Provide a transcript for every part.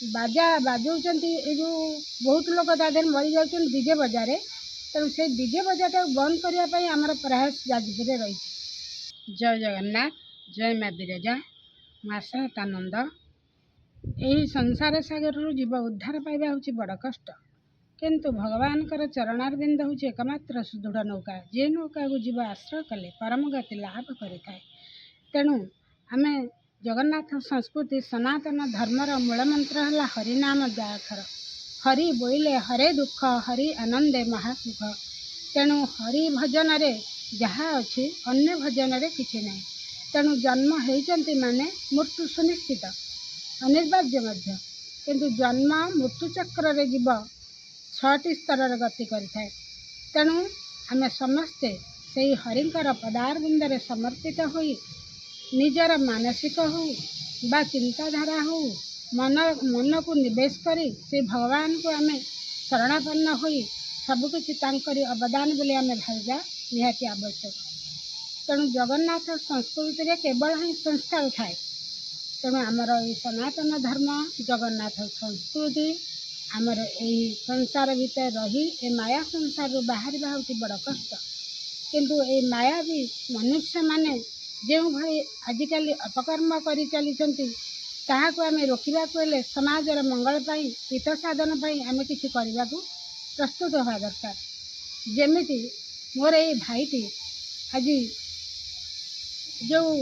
ବାଜା ବାଜଉଛନ୍ତି, ଏ ଯେଉଁ ବହୁତ ଲୋକ ତା ଦେହରେ ମରିଯାଉଛନ୍ତି ଡିଜେ ବଜାରେ, ତେଣୁ ସେଇ ଡିଜେ ବଜାଟାକୁ ବନ୍ଦ କରିବା ପାଇଁ ଆମର ପ୍ରୟାସ ଯାଜପୁରରେ ରହିଛି। ଜୟ ଜଗନ୍ନାଥ, ଜୟ ମା ବିରଜା। ମୁଁ ଆଶାଲତା ନନ୍ଦ। ଏହି ସଂସାର ସାଗରରୁ ଜୀବ ଉଦ୍ଧାର ପାଇବା ହେଉଛି ବଡ଼ କଷ୍ଟ, କିନ୍ତୁ ଭଗବାନଙ୍କର ଚରଣାରବିନ୍ଦ ହେଉଛି ଏକମାତ୍ର ସୁଦୃଢ଼ ନୌକା, ଯେ ନୌକାକୁ ଜୀବ ଆଶ୍ରୟ କଲେ ପରମ ଗତି ଲାଭ କରିଥାଏ। ତେଣୁ ଆମେ ଜଗନ୍ନାଥ ସଂସ୍କୃତି, ସନାତନ ଧର୍ମର ମୂଳମନ୍ତ୍ର ହେଲା ହରିନାମ ଦ୍ୱୟାକ୍ଷର। ହରି ବୋଇଲେ ହରେ ଦୁଃଖ, ହରି ଆନନ୍ଦେ ମହାସୁଖ। ତେଣୁ ହରି ଭଜନରେ ଯାହା ଅଛି, ଅନ୍ୟ ଭଜନରେ କିଛି ନାହିଁ। ତେଣୁ ଜନ୍ମ ହେଇଛନ୍ତି ମାନେ ମୃତ୍ୟୁ ସୁନିଶ୍ଚିତ, ଅନିବାର୍ଯ୍ୟ ମଧ୍ୟ। କିନ୍ତୁ ଜନ୍ମ ମୃତ୍ୟୁ ଚକ୍ରରେ ଜୀବ ଛଅଟି ସ୍ତରରେ ଗତି କରିଥାଏ। ତେଣୁ ଆମେ ସମସ୍ତେ ସେଇ ହରିଙ୍କର ପଦାରବିନ୍ଦରେ ସମର୍ପିତ ହୋଇ ନିଜର ମାନସିକ ହଉ ବା ଚିନ୍ତାଧାରା ହଉ, ମନକୁ ନିବେଶ କରି ସେ ଭଗବାନଙ୍କୁ ଆମେ ଶରଣାପନ୍ନ ହୋଇ ସବୁକିଛି ତାଙ୍କରି ଅବଦାନ ବୋଲି ଆମେ ଭାବିବା ନିହାତି ଆବଶ୍ୟକ। ତେଣୁ ଜଗନ୍ନାଥ ସଂସ୍କୃତିରେ କେବଳ ହିଁ ସଂସ୍କାର ଥାଏ। ତେଣୁ ଆମର ଏଇ ସନାତନ ଧର୍ମ, ଜଗନ୍ନାଥ ସଂସ୍କୃତି, ଆମର ଏଇ ସଂସାର ଭିତରେ ରହି ଏ ମାୟା ସଂସାରରୁ ବାହାରିବା ହେଉଛି ବଡ଼ କଷ୍ଟ। କିନ୍ତୁ ଏଇ ମାୟାବୀ ମନୁଷ୍ୟମାନେ ଯେଉଁଭଳି ଆଜିକାଲି ଅପକର୍ମ କରି ଚାଲିଛନ୍ତି, ତାହାକୁ ଆମେ ରୋକିବାକୁ ହେଲେ ସମାଜର ମଙ୍ଗଳ ପାଇଁ, ହିତ ସାଧନ ପାଇଁ ଆମେ କିଛି କରିବାକୁ ପ୍ରସ୍ତୁତ ହେବା ଦରକାର। ଯେମିତି ମୋର ଏଇ ଭାଇଟି ଆଜି ଯେଉଁ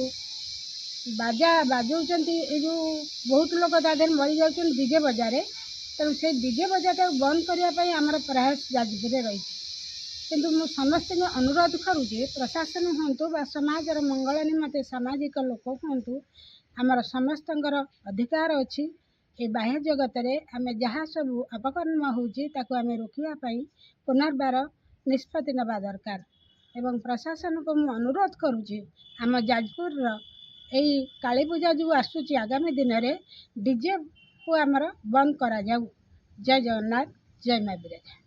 ବାଜା ବାଜଉଛନ୍ତି, ଏ ଯେଉଁ ବହୁତ ଲୋକ ତା ଦେହରେ ମରିଯାଉଛନ୍ତି ଡିଜେ ବଜାରେ, ତେଣୁ ସେଇ ଡିଜେ ବଜାଟାକୁ ବନ୍ଦ କରିବା ପାଇଁ ଆମର ପ୍ରୟାସ ଯାଜପୁରରେ ରହିଛି। କିନ୍ତୁ ମୁଁ ସମସ୍ତଙ୍କୁ ଅନୁରୋଧ କରୁଛି, ପ୍ରଶାସନ ହୁଅନ୍ତୁ ବା ସମାଜର ମଙ୍ଗଳ ନିମନ୍ତେ ସାମାଜିକ ଲୋକ ହୁଅନ୍ତୁ, ଆମର ସମସ୍ତଙ୍କର ଅଧିକାର ଅଛି। ଏ ବାହ୍ୟ ଜଗତରେ ଆମେ ଯାହା ସବୁ ଅପକର୍ମ ହେଉଛି, ତାକୁ ଆମେ ରୋକିବା ପାଇଁ ପୁନର୍ବାର ନିଷ୍ପତ୍ତି ନେବା ଦରକାର। ଏବଂ ପ୍ରଶାସନକୁ ମୁଁ ଅନୁରୋଧ କରୁଛି, ଆମ ଯାଜପୁରର ଏଇ କାଳୀ ପୂଜା ଯେଉଁ ଆସୁଛି ଆଗାମୀ ଦିନରେ, ଡିଜେକୁ ଆମର ବନ୍ଦ କରାଯାଉ। ଜୟ ଜଗନ୍ନାଥ, ଜୟ ମା ବିରଜା।